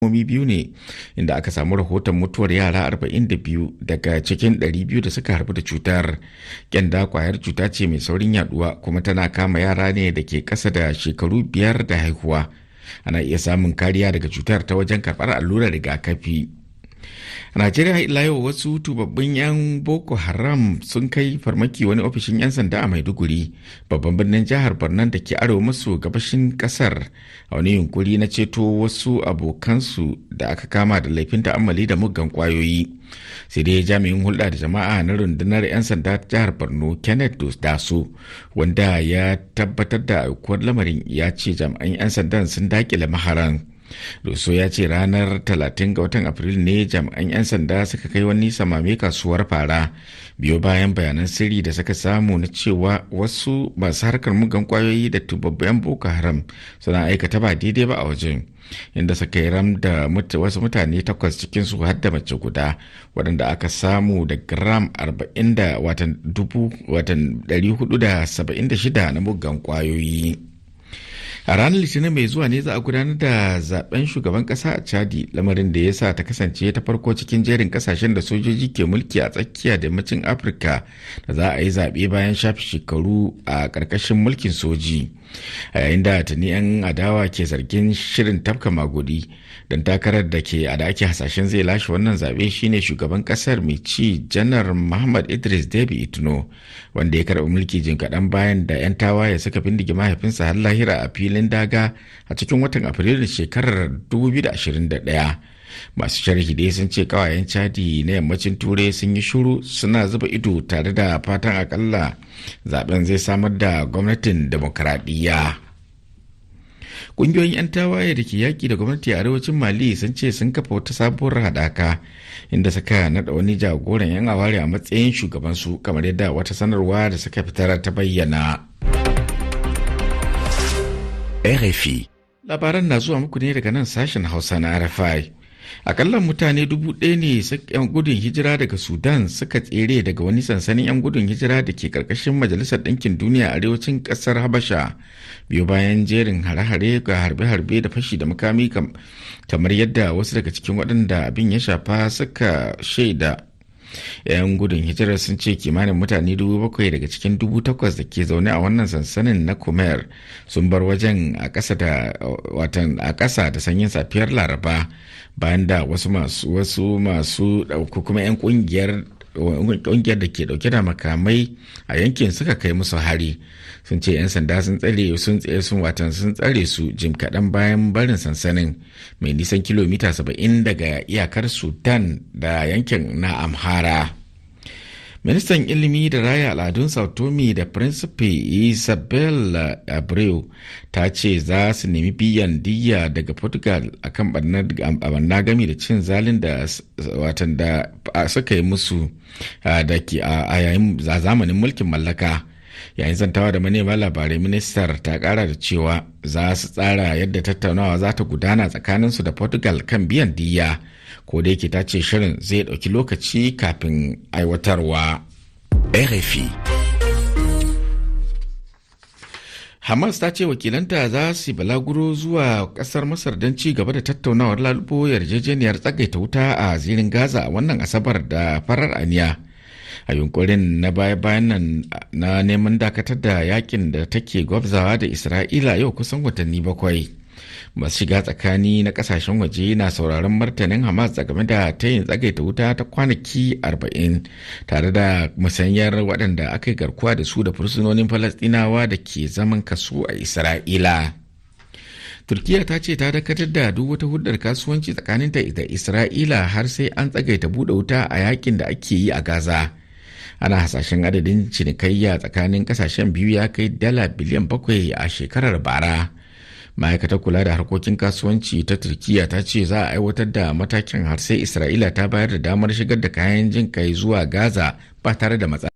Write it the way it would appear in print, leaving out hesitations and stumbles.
Hukumomi biyu ne inda aka samu rahoton mutuwar yara 42 daga cikin 200 da suka harbu da cutar. Kyanda kwayar cuta ce mai saurin yaduwa, kuma tana kama yara ne da ke kasa da shekaru 5 da haihuwa. Ana iya samun kariya daga cutar ta wajen karɓar allurar rigakafi. A Najeriya ila yau, wasu tubabbin 'yan Boko Haram sun kai farmaki wani ofishin 'yan sanda a Maiduguri, babban birnin jihar Borno da ke arewa maso gabashin kasar, a wani yunkuri na ceto wasu abokansu da aka kama da laifin ta'ammali da muggan kwayoyi. Sai dai jami'in hulɗa da jama'a na rundunar 'yan sanda jihar Borno, Kenneth Daso, wanda ya tabbatar da aukuwar lamarin, ya ce jami'an 'yan sandan sun dakile maharan. Doso ya ce ranar 30 ga watan Afrilu ne jami'an 'yan sanda suka kai wani samame kasuwar Fara, biyo bayan bayanan sirri da suka samu na cewa wasu masu harkar mugan kwayoyi da tubabban Boko Haram suna aikata ba daidai ba a wajen, inda suka yi ram da wasu mutane takwas, cikinsu har da mace guda, waɗanda aka samu da gram 40 da watan dubu watan 476 na muggan kwayoyi. A ranar Litinin mai zuwa ne za a gudanar da zaben shugaban kasa a Chadi, lamarin da ya sa ta kasance ta farko cikin jerin kasashen da sojoji ke mulki a tsakiya da yammacin Afirka da za a yi zaɓe bayan shafe shekaru a ƙarƙashin mulkin soji, a yayin da tuni 'yan adawa ke zargin shirin tafka magudi. Don takarar da ke da ake hasashen zai lashe wannan zaɓe shine shugaban ƙasar mai ci, Janar Muhammad Idris Debi Itno, wanda ya karɓi mulki jin kaɗan bayan da 'yan tawaye suka bindige mahaifinsa har lahira a filin daga a cikin watan Afrilu shekarar 2021. Masu sharhi dai sun ce kawayen Chadi na yammacin Turai sun yi shuru suna zuba ido tare da fatan akalla zaben zai samar da gwamnatin demokradiyya. Ƙungiyoyin 'yan tawaye da ke yaƙi da gwamnati a arewacin Mali sun ce sun kafa wata sabuwar haɗaka, inda suka naɗa wani jagoran 'yan aware a matsayin shugabansu, kamar yadda wata sanarwa da suka fitar ta bayyana. RFI. Labaran na zuwa muku ne daga nan sashen Hausa na RFI. Akalla mutane 1000 ne 'yan gudun hijira daga Sudan suka tsere daga wani sansanin 'yan gudun hijira da ke karkashin Majalisar Ɗinkin Duniya a arewacin ƙasar Habasha, biyo bayan jerin hare-hare ga harbe-harbe da fashi da makami, kamar yadda wasu daga cikin waɗanda abin ya shafa suka shaida. 'Yan gudun hijirar sun ce kimanin mutane 7,000 daga cikin 8,000 da ke zaune a wannan sansanin na Kumer sun bar wajen a ƙasa da watan a ƙasa da sanyin safiyar Laraba, bayan da wasu masu ko kuma 'yan kungiyar da ke dauke da makamai a yankin suka kai musu hari. Sun ce 'yan sanda sun tsare sun tsaye sun watan sun tsare su jim kaɗan bayan barin sansanin mai nisan kilomita 70 daga iyakar Sudan da yankin na Amhara. Ministan ilimi da raya al'adun Sao Tome da Principe, Isabel Abreu, ta ce za su nemi biyan diyya daga Portugal akan barna gami da cin zalin da watan da suka yi musu da ke a yayin zamanin mulkin mallaka. Yayin zantawa da manema labarai, ministar ta kara da cewa za su tsara yadda tattaunawa za ta gudana tsakaninsu da Portugal kan biyan diyya, ko da yake ta ce shirin zai ɗauki lokaci kafin aiwatarwa. RFI. Hamas ta ce wakilanta za su balaguro zuwa kasar Masar don ci gaba da tattaunawar lalubo yarjejeniyar tsagaita wuta a zirin Gaza a wannan Asabar da farar aniya, a yunkurin na baya-bayan nan na neman dakatar da yakin da take gwabzawa da Isra'ila yau kusan watanni 7. Masu shiga tsakani na kasashen waje na sauraron martanin Hamas game da tayin tsagaita wuta ta kwanaki 40 tare da musanyar waɗanda aka yi garkuwa da su da fursunonin Falastinawa da ke zaman kasu a Isra'ila. Turkiya ta ce ta dakatar da duk wata hulɗar kasuwanci tsakaninta da Isra'ila har sai an tsagaita buɗe wuta a yakin da ake yi a Gaza. Ana hasashen adadin cinikayya tsakanin kasashen biyu ya kai dala biliyan 7 a shekarar bara. Ma'aikatar kula da harkokin kasuwanci ta Turkiya ta ce za a aiwatar da matakin har sai Isra'ila ta bayar da damar shigar da kayan jin kai zuwa Gaza ba tare da matsala.